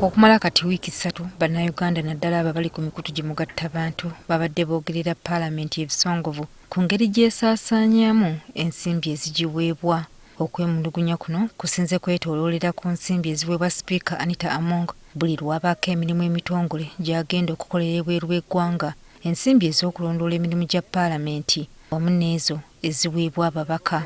Okumala kati wiiki 3, Bannayuganda naddala abo abali ku mikutu gye mugattabantu babadde boogerera Paalamenti ebisongovu ku ngeri gy'esaasaanyaamu ensimbi ezigiweebwa. Okwemulugunya kuno kusinze kwetooloolera ku nsimbi eziweebwa Sipiika Anita Among buli lw'abaako emirimu emitongole gy'agenda okukolera ebweru w'eggwanga, ensimbi ez'okulondoola emirimu gya Paalamenti wamu n'ezo eziweebwa ababaka.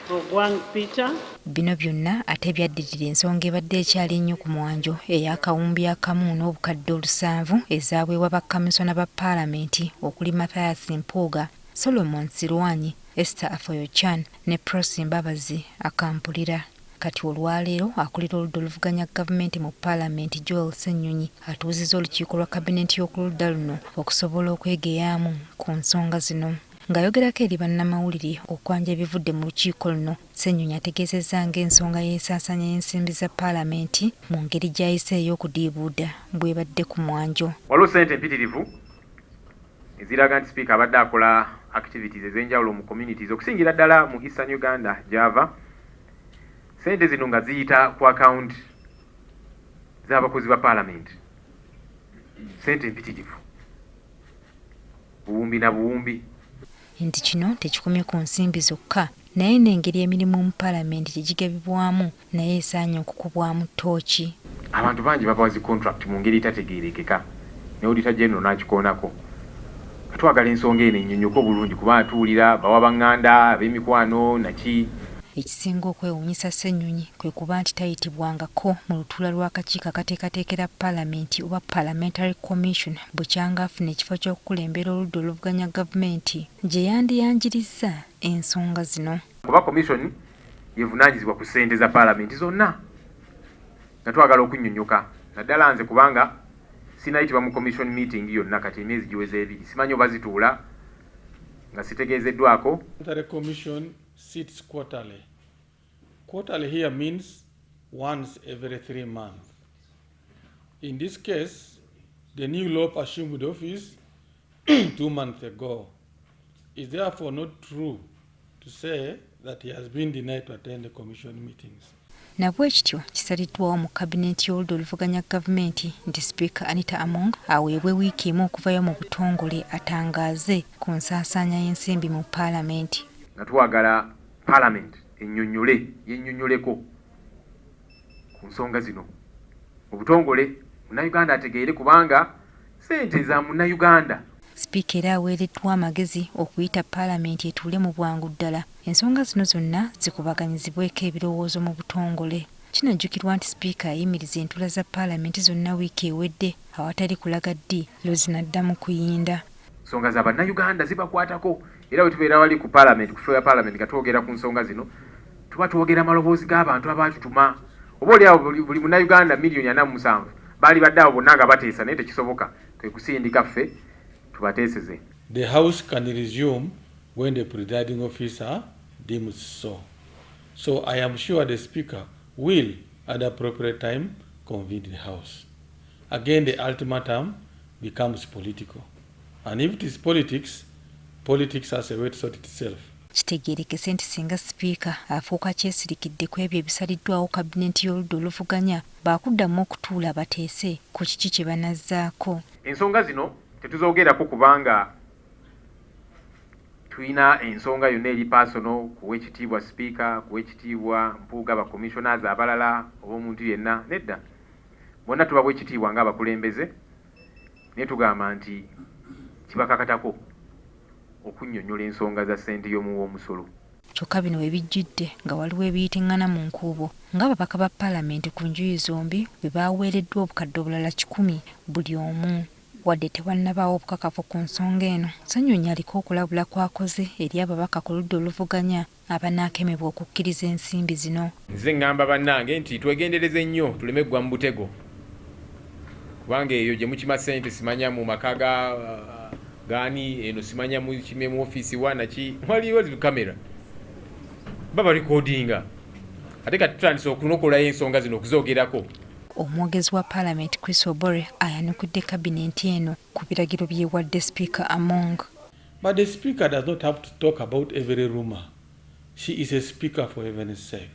Ogwang Peter. Bino byonna ate byaddirira ensonga ebadde ekyali ennyo ku mwanjo ey'akawumbi akamu n'obukadde 7 ezaaweebwa bakkamisona ba Paalamenti okuli Mathias Mpuuga, Solomon Silwany, Esther Afoyochan ne Prossy Mbabazi Akampulira. Kati olwaleero akulira oludda oluvuganya gavumenti mu Paalamenti, Joel Ssenyonyi, atuuzizza olukiiko lwa kabinenti y'okuludda luno okusobola okwegeyaamu ku nsonga zino. Ng'ayogerako eri bannamawulire okwanja ebivudde mu lukiiko luno, Ssenyonyi ategeezezza ng'ensonga y'ensaasaanya y'ensimbi za Paalamenti mu ngeri gy'ayise ey'okudiibuuda bw'ebadde ku mwanjo. Waliwo ssente empitirivu eziraga nti Sipiika abadde akola activities ez'enjawulo mu communities, okusingira ddala mu Eastern Uganda gy'ava. Ssente zino nga ziyita ku account z'abakozi ba Paalamenti, ssente empitirivu, buwumbi na buwumbi. Nti kino tekikomye ku nsimbi zokka, naye n'engeri emirimu mu Paalamenti gye gigabibwamu naye esaanye okukubwamu ttooki. Abantu bangi babawa zi contract mu ngeri etategeerekeka, ne Auditor General n'akikoonako. Twagala ensonga eno ennyonnyoke obulungi, kubanga tuwulira bawa baŋŋanda, ab'emikwano naki. Ekisinga okwewuunyisa Ssenyonyi kwe kuba nti tayitibwangako mu lutuula lw'akakiiko akateekateekera Paalamenti oba Parliamentary Commission bukyanga afuna ekifo ky'okukulembera oludda oluvuganya gavumenti gye yandiyanjirizza ensonga zino. Kuba commission yevunaanyizibwa ku ssente za Paalamenti zonna, nga twagala okunnyonnyoka, naddala nze, kubanga sinayitibwa mu commission meeting yonna kati emyezi giweze 2. Simanyi oba zituula nga sitegeezeddwako. The commission sits quarterly. Quarterly here means once every 3 months. In this case, the new LOP assumed office 2 months ago. It's therefore not true to say that he has been denied to attend the commission meetings. Nabwe kityo kisaliddwawo mu kabinenti y'oludda oluvuganya gavumenti nti Sipiika Anita Among aweebwe wiiki emu okuvayo mu butongole atangaaze ku nsaasaanya y'ensimbi mu Paalamenti. Nga twagala Paalamenti ennyonnyole, yennyonnyoleko ku nsonga zino mu butongole, Munnayuganda ategeere, kubanga ssente za Munnayuganda. Sipiika era aweereddwa amagezi okuyita Paalamenti etuule mu bwangu ddala, ensonga zino zonna zikubaganyizibweko ebirowoozo mu butongole. Kinajjukirwa nti Sipiika yayimiriza entuula za Paalamenti zonna wiiki ewedde awatali kulaga ddi lwezinaddamu kuyinda. Nsonga za Bannayuganda, zibakwatako, era bwe tubeera wali ku Paalamenti, ku floor ya Paalamenti, nga twogera ku nsonga zino, tuba twogera amaloboozi g'abantu abaatutuma. Oba oli awo buli Munnayuganda miliyoni 47 baali badde awo bonna nga bateesa, naye tekisoboka, kwe kusindika ffe tubateeseze. The House can resume when the presiding officer deems so. So I am sure the Speaker will, at the appropriate time, convene the House. Again, the ultimatum becomes political. And if it is politics, politics has a way to sort itself. Kitegeerekese nti singa Sipiika afuuka kyesirikidde ku ebyo ebisaliddwawo kabinenti y'oludda oluvuganya, baakuddamu okutuula bateese ku kiki kye banazzaako. Ensonga zino tetuzoogerako kubanga tulina ensonga yonna eri personal kuwa ekitiibwa Sipiika, kuwa ekitiibwa Mpuuga, bacommissioners abalala oba omuntu yenna. Nedda, bonna tubawa ekitiibwa ng'abakulembeze, naye tugamba nti kibakakatako okunnyonnyola ensonga za ssente y'omuwa omusolo. Kyokka bino we bijjidde nga waliwo ebiyitiŋŋana mu nkuubo, ng'ababaka ba Paalamenti ku njuyi zombi bwe baaweereddwa obukadde obulala 100 buli omu. Wadde tewannabaawo obukakafu ku nsonga eno, Ssenyonyi aliko okulabula kw'akoze eri ababaka ku ludda oluvuganya abanaakemebwa okukkiriza ensimbi zino. Nze ŋŋamba bannange nti twegendereze nnyo tuleme ggwa mu butego, kubanga eyo gye mukima ssente simanya mu maka ga gaani, eno simanya mukime mu ofiisi wa naki, waliwo kamera baba recordinga. Ate kati tutandise okunokolayo ensonga zino okuzoogerako. Omwogezi wa Paalamenti Chris Obore ayanukudde kabinenti eno ku biragiro by'ewadde Sipiika Among. But the Speaker does not have to talk about every rumor. She is a speaker, for heaven's sake.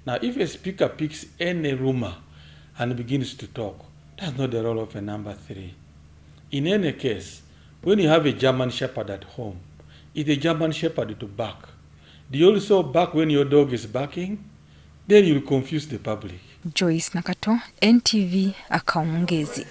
Now, if a speaker picks any rumor and begins to talk. That's not the role of a number 3. In any case, when you have a German Shepherd at home, it's a German Shepherd to bark. Do you also bark when your dog is barking? Then you'll confuse the public. Joyce Nakato, NTV, akawungeezi.